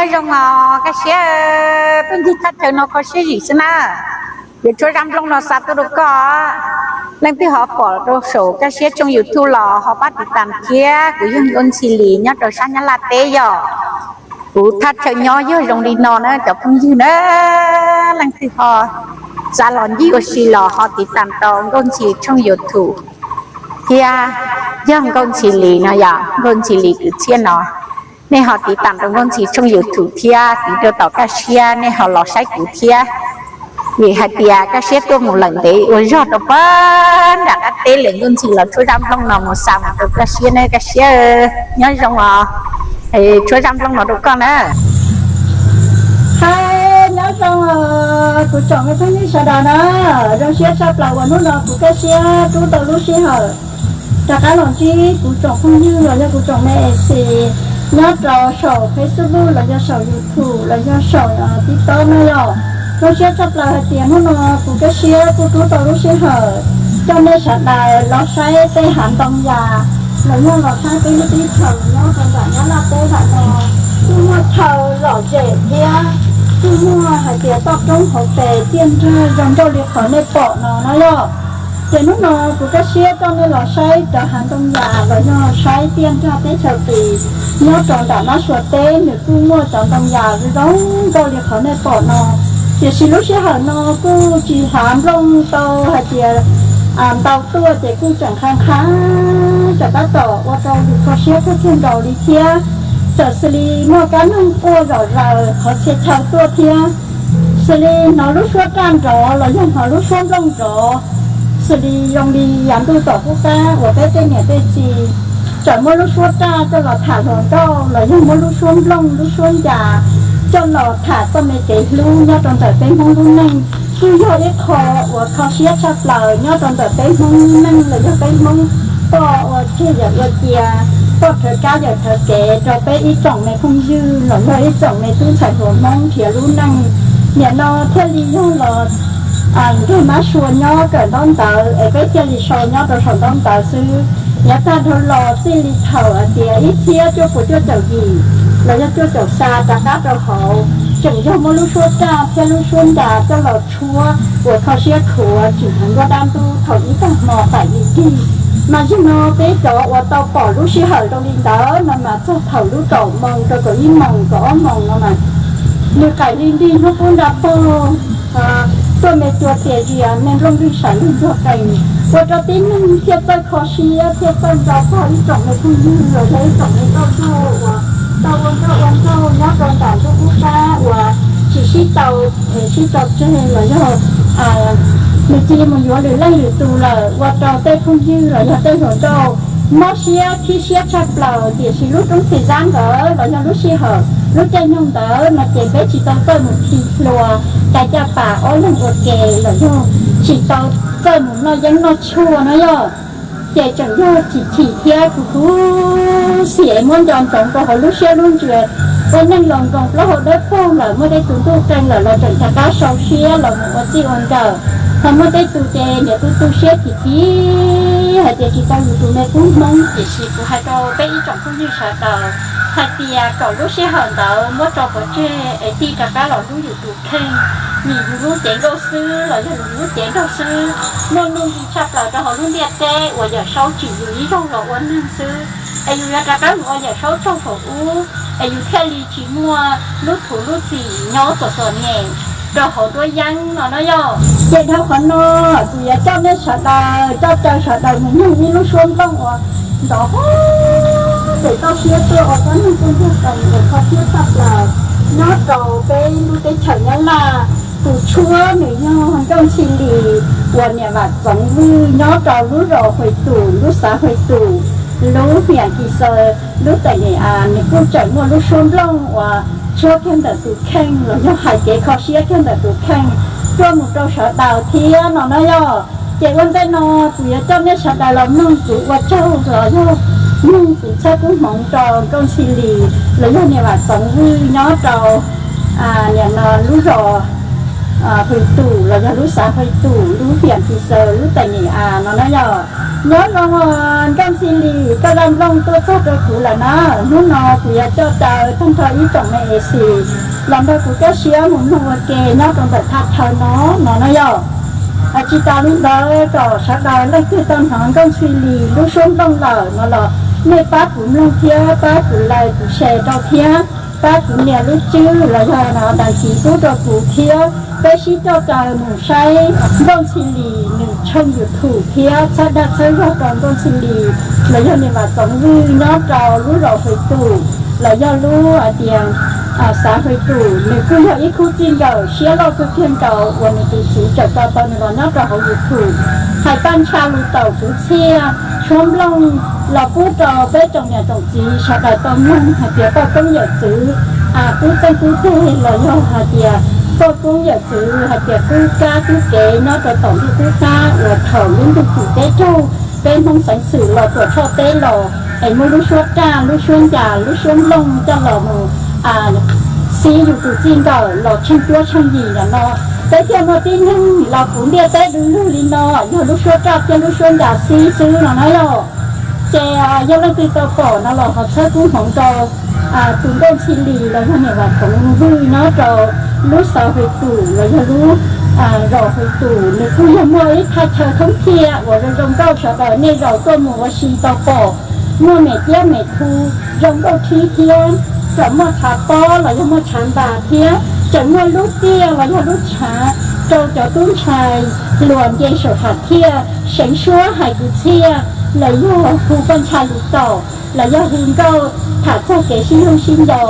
Nyob zoo os Kaj Siab, phooj ywg thaj chaw no kho siab zim xwb na. Yuav tshuab zaj nplooj no xa tuaj rau koj. Leej twg ho pom rau saum Kaj Siab tshooj YouTube los ho pab tiv tam thiab. Kuv yog Nkauj Ntxhi Lis nyob rau sab Nyab Laj teb yom. Kuv thaj chaw nyob yog zoo li no na cov phooj ywg na. Leej twg ho xav los ncig ua si los ho tiv tam rau Nkauj Ntxhi tshooj YouTube thiab. Yog Nkauj Ntxhi Lis no yom, Nkauj Ntxhi Lis kwv txhiaj no. Nej ho tiv tam rau Nkauj Ntxhi tshooj YouTube thiab, tiv rau tom Kaj Siab nej ho los saib kuv thiab. Vim hais tias Kaj Siab tuaj mus lawm ntev ua zog rau pem nram qab teb lawm, Nkauj Ntxhi los tshuab zaj nplooj no mus xa mus rau Kaj Siab na. Kaj Siab, nyob zoo os, tshuab zaj nplooj no rau koj na. Hais nyob zoo os kuv tsoom me phooj ywg sawv daws na, zoo siab tshaj plaws uas hnub no kuv Kaj Siab rub tau lub sij hawm rov qab los ntsib kuv tsoom phooj ywg los yog kuv tsoom me xis nyob rau saum Facebook los yog saum YouTube los yog saum TikTok no yom. Zoo siab tshaj plaws hais tias hnub no kuv Kaj Siab kuj rub tau lub sij hawm coj nej sawv daws los saib tej hav ntoo yas los yog los saib peb lub teb chaws nyob rau nram Nyab Laj teb vam no, kuj muaj chaw lom zem thiab kuj muaj hais tias toj roob hauv pes tiaj nrag zoo nkauj li qhov nej pom no na yom. Ces hnub no kuv Kaj Siab coj nej los saib cov hav ntoo yas los yog saib tiaj nrag teb chaws qis nyob rau nram Mab Suav teb, nws kuj muaj cov ntoo yas zoo nkauj li qhov nej pom no. Tiam sis lub sij hawm no kuj tsis hav nplooj tau hais tias ntau tuaj ces kuj tseem qha qha tseem tab tom ua rau yus kho siab kawg thiaj nkaus li thiab. Txawm xws li muaj kab noog quaj zom zaws qhov txhia chaw tuaj thiab, xws li hnov lub suab raj nrov los yog hnov lub suab nplooj nrov, xws li zoo li yav ntuj tom qub qab uas peb tej niam tej txiv txawm muab lub suab raj coj los tham hluas nkauj los yog muab lub suab nplooj lub suab ncas coj los tham txoj me kev hlub nyob rau ntawm peb Hmoob lub neej, kuj yog ib qho uas kho siab tshaj plaws nyob rau ntawm peb Hmoob lub neej los yog peb Hmoob poj ua tseg yawm ua cia, poj rhawv kab yawm rhawv kev rau peb ib tsoom me phooj ywg los yog ib tsoom me tub ntxhais hluas Hmoob nrhiav lub neej. Nim no thiaj li yog los nkag Mab Suav nyob kawm ntaub ntawv es peb thiaj li sau nyob rau saum ntaub ntawv xwb. Yav tag dhau los txij li thaum hais tias ib txhiab cuaj puas cuaj caum yim los yog cuaj caum xya rov qab rau hauv, tseem yog muab lub suab raj thiab lub suab ncas coj los tshuab uas kho siab khuav tsim heev nruab dab ntub thaum ib tag hmo pam li tig. Mas zaum no peb cov uas tau pom lub sij hawm zoo li ntawd no mas txog thaum lub kaum moos rau kaum ib moos kaum ob moos no mas nws qaim li nrig hnub qub nra pog, tuaj me tua tias zias me nplooj lwg saum lwg ntsuag qees, ua rau tib neeg thiaj txawj kho siab thiaj txawj nco txog ib tsoom me phooj ywg los yog ib tsoom me nkauj nraug uas tau ua nkauj ua nraug nyob rau nram ntuj qub qab uas tsis sib tau, sib tso tseg los yog nws cia li mus yuav lwm leej lwm tus lawm, ua rau tej phooj ywg los yog tej hluas nkauj mob siab khib siab tshaj plaws. Tiam sis lub roob txiv zab ntawd los yog lub sij hawm lub caij nyoog ntawd no ces peb tsis tau txawj mus khi hlua, cais caj pas ob leeg ua ke los yog tsis tau txawj mus noj yeeb noj tshuaj no yog. Ces tseem yog chim chim thiab khuv khuv xim es muab nco ntsoov rau hauv lub siab lub ntsws, ua neej los nkoos plaub hau dawb paug lawm, muaj tej tus ntuj qees lawm los tseem rov qab sau siab los mus ua txij ua nkawm. Ho muaj tej tus ces niam tu tu siab chim chim hais tias tsis tau yus tus me kub Hmoob. Tiam sis kuv hais rau peb ib tsoom phooj ywg sawv daws hais tias kom lub sij hawm ntawd muab tso pov tseg es tig rov qab los hlub yus tus kheej, vim yus lub cev nkauj xwb los yog yus lub cev nraug xwb muaj nuj nqis tshaj plaws rau hauv lub ntiaj teb uas Yawm Saub tsim yus ib zaug los ua neeg xwb. Es yus yuav rov qab mus ua Yawm Saub tsaug thaum ub es yus thiaj li tsis muaj lub thuv lub txim nyob txom txom nyem rau hauv nruab yeeb no no yog. Ces dhau qhov no kuv yuav coj nej sawv daws, coj caw sawv daws mus mloog ib lub suab nplooj uas ntov pem toj siab tuaj ua kab noog kuj ntug qees uas kho siab tshaj plaws nyob rau peb lub teb chaws Nyab Laj. Tus tshuab nws yog Nkauj Ntxhi Lis uas niam Vam Txoov Vwj nyob rau lub zos Huay Tus, lub xav Huay Tus, lub hmiam Kis Xaws, lub teem Nes As. Nws kuj tseem muaj lub suab nplooj uas tshuab kiag ntawm tus kheej los yog hais kev kho siab kiag ntawm tus kheej tuaj mus rau sawv daws thiab no na yog. Ces ua ntej no kuv yuav coj nej sawv daws los mloog kuv ua tsaug los yog mloog kuv txhawb koob hmoov rau Nkauj Ntxhi Lis los yog niam Vam Txoov Vwj nyob rau nim no lub zos hwm tus los yog lub xav hwm tus lub hiam tis xaws lub tais nim a no na yog. Nyob zoo Nkauj Ntxhi Lis, koj zaj nplooj tuaj txog rau kuv lawm na. Hnub no kuv yuav coj caw tag nrho ib tsoom me A C los nrog kuv kaj siab mus mloog ua ke nyob rau ntawm thaj chaw no no na yog. Tsis tas li ntawd kom sawv daws leej twg tau hnov Nkauj Ntxhi Lis lub suab nplooj lawm no los nej pab kuv mloog thiab pab kuv like kuv share rau thiab pab kuv nias lub tswb los yog no đăng ký pub rau kuv thiab. Peb sib coj caw mus saib Nkauj Ntxhi Lis nws tshooj YouTube thiab txhawb dag txhawb zog rau Nkauj Ntxhi Lis los yog niam Vam Txoov Vwj nyob rau lub zos Hwm Tus los yog lub hais tias xav Hwm Tus, nws kuj yog ib khub txij nkawm siab loj kawg kiag nkaus uas nws tus txiv tseem tso tau nws los nyob rau hauv YouTube hais paj ntsha lus taum kuv txhiaj tshuab nplooj los pub rau peb tsoom niam tsoom txiv sawv daws tau mloog hais tias poj koob yawm txwv pub txeej pub teg los yog hais tias poj koob yawm txwv hais tias qub kab qub kev nyob rau tom ntug qub kab uas thaum lub ntuj tsim teb raug peb Hmoob xeev xwm los tuam tshoj teb los es muaj lub suab raj lub suab ncas lub suab nplooj coj los mus xib yus tus txij nkawm los tsheej cuab tsheej yim ntawm no. Peb thiaj muaj tib neeg los puv ntiaj teb du lug li no yog lub suab raj thiab lub suab ncas xib xwb no na yog. Ces yog leej twg tau pom no los ho txhawb kub hmoov rau tus Nkauj Ntxhi Lis los yog niam Vam Txoov Vwj nyob rau lub xav Hwm Tus los yog lub zos Hwm Tus, nws kuj yog muaj ib thaj chaw thoob thiaj uas zoo zoo nkauj sawv daws nej zaum tuaj mus ua si tau pom. Muaj mem ciab mem thu zoo nkauj khib thiab, tseem muaj tshav pob los yog muaj tshav npas thiab tseem muaj lub tiaj los yog lub tshav rau cov tub ntshai hluas nce saum ham thiaj seev suab hais kwv txhiaj los yog hu paj ntsha lus taum los yog hu nkauj tham txog kev sib hlub sib nco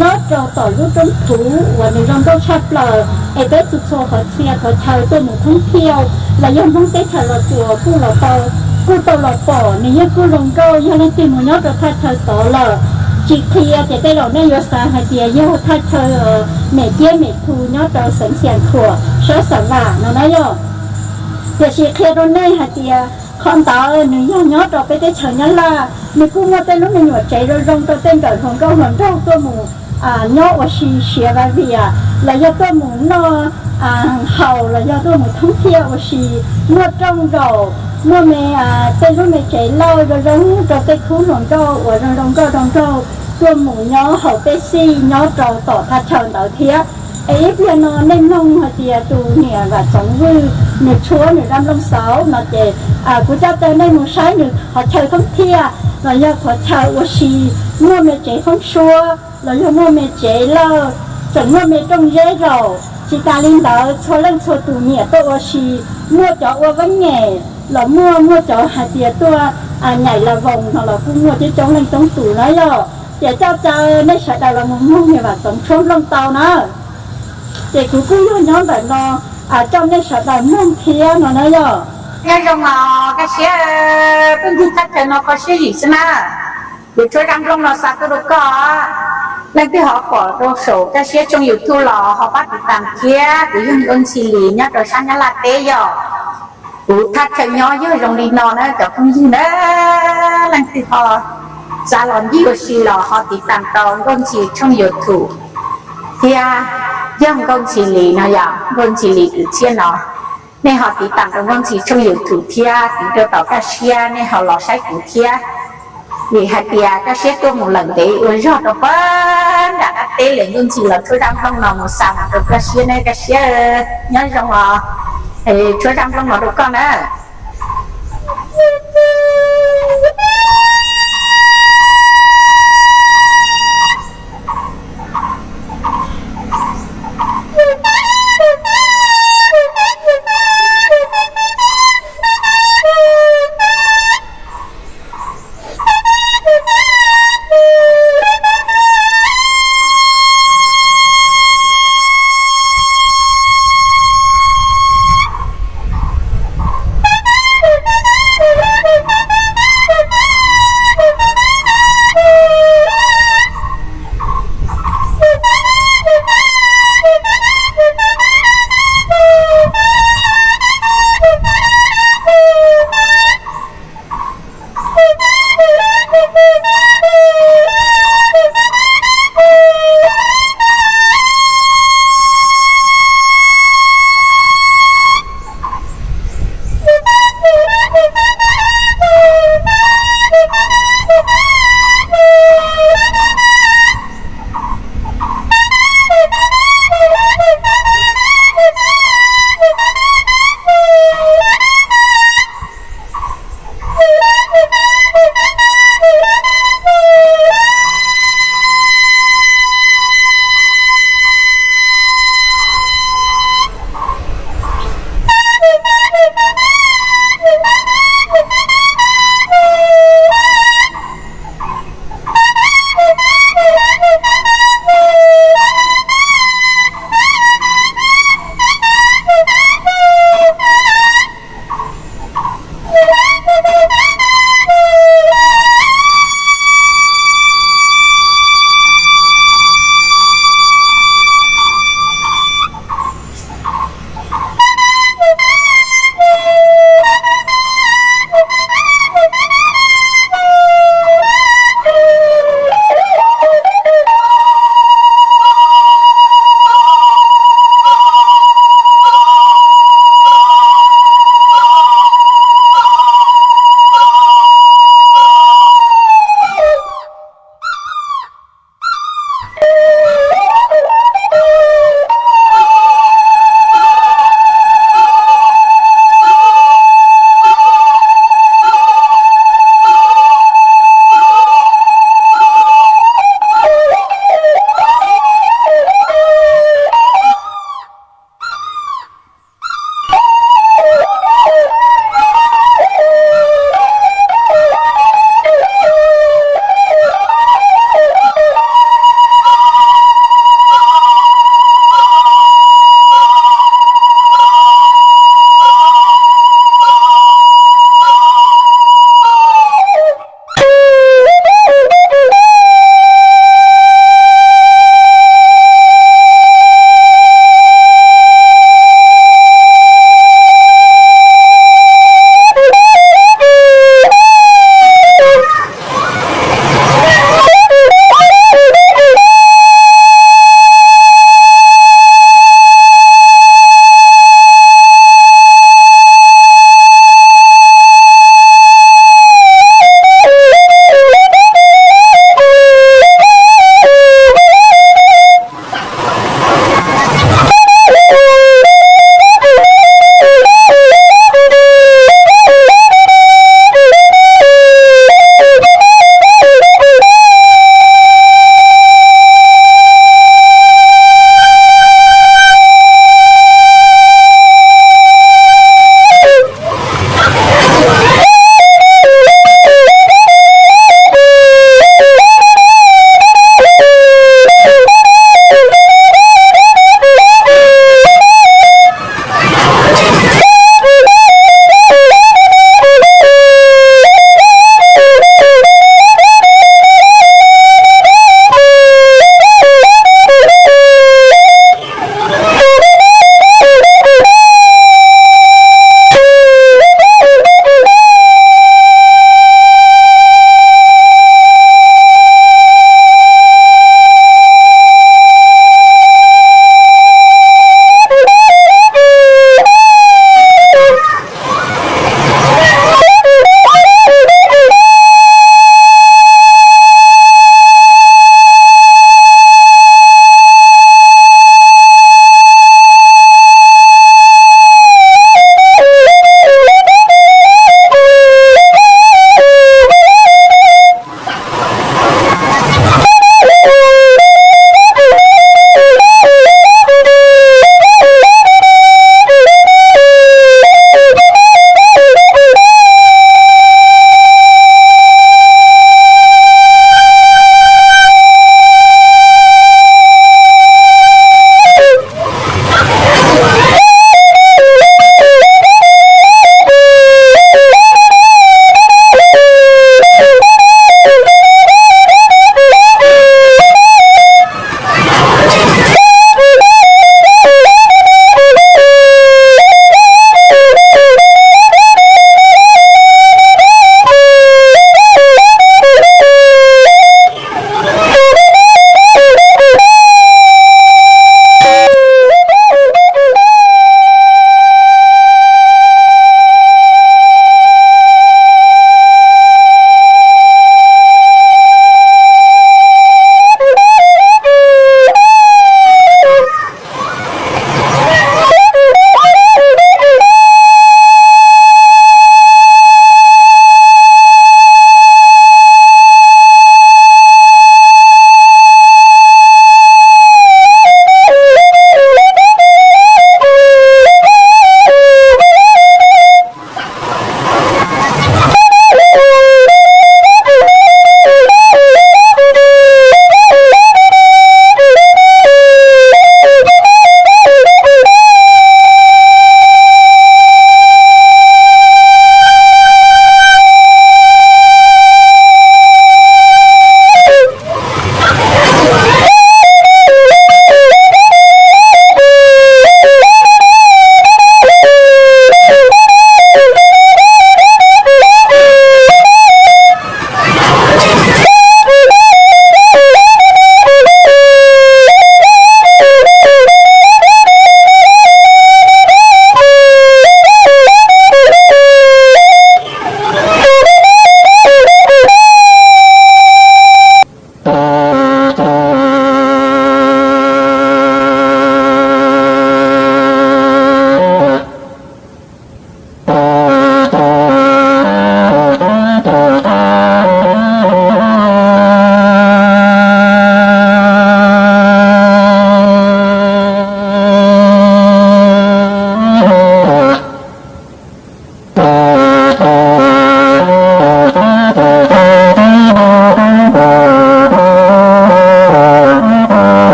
nyob rau tom lub roob thuv uas nws zoo nkauj tshaj plaws es peb txhua txhua qhov txhia qhov chaw tuaj mus thoob thiaj los yog Hmoob teb chaws Los Tsuas kuj los tau, kuj tau los pom. Nws yeej kuj zoo nkauj, yog leej twg mus nyob rau thaj chaw tod lawm tsis qhia ces tej zaum nej yuav xav hais tias yog thaj chaw mem ciab mem thu nyob rau xeev Xias Khuam sab Xa Vam no na yog. Tiam sis qhia rau nej hais tias qhov ntawd nws yog nyob rau peb teb chaws Nyab Laj, nws kuj muaj tej lub me nyuam tsev zoo zoo rau tej nkawm hluas nkauj hluas nraug tuaj mus nyob ua si siav vaj vias los yog tuaj mus noj haus los yog tuaj mus thoob thiaj ua si. Muaj rooj zaum, muaj me tej lub me tsev lawj zoo zoo rau tej khub hluas nkauj uas zoo zoo nkauj zoo nraug tuaj mus nyob haus peb xij nyob rau tom thaj chaw ntawd thiab. Es ib pliag no nej mloog hais tias tus niam Vam Txoov Vwj nws tshuab nws zaj nplooj xauv no ces kuv coj caw nej mus saib nws qhov chaw thoob thiaj los yog qhov chaw ua si, muaj me tsev foob suab los yog muaj me tsev lawj, tseem muaj me rooj zeb zaum. Tsis tas li ntawd txhua leej txhua tus nyiam tuaj ua si, muaj cov ua veeb nyem los muaj, muaj cov hais tias tuaj nyaim la voos no los kuj muaj coob coob leej coob tus na yog. Ces coj caw nej sawv daws los mus mloog niam Vam Txoov tshuab nplooj tau na. Ces kuv kuj yog nyob ntawm no coj nej sawv daws mloog thiab no na yog. Nyob zoo os Kaj Siab, peb ncig thaj chaw no kho siab zim xwb na. Kuv tshuab zaj nplooj no xa tuaj rau koj. Leej twg ho pom rau saum Kaj Siab tshooj YouTube los ho pab tiv tam thiab. Kuv yog Nkauj Ntxhi Lis nyob rau sab Nyab Laj teb yog. Kuv thaj chaw nyob yog zoo li no na cov phooj ywg na. Leej twg ho xav los ncig ua si los ho tiv tam rau Nkauj Ntxhi tshooj YouTube thiab. Yog Nkauj Ntxhi Lis no yog Nkauj Ntxhi Lis kwv txhiaj no. Nej ho tiv tam rau Nkauj Ntxhi tshooj YouTube thiab tiv rau tom Kaj Siab nej ho los saib kuv thiab. Vim hais tias Kaj Siab tuaj mus lawm ntev ua zog rau pag nram qab teb lawm, Nkauj Ntxhi los tshuab zaj nplooj no mus xa mus rau Kaj Siab ne. Kaj Siab nyob zoo os, tshuab zaj nplooj no rau koj na.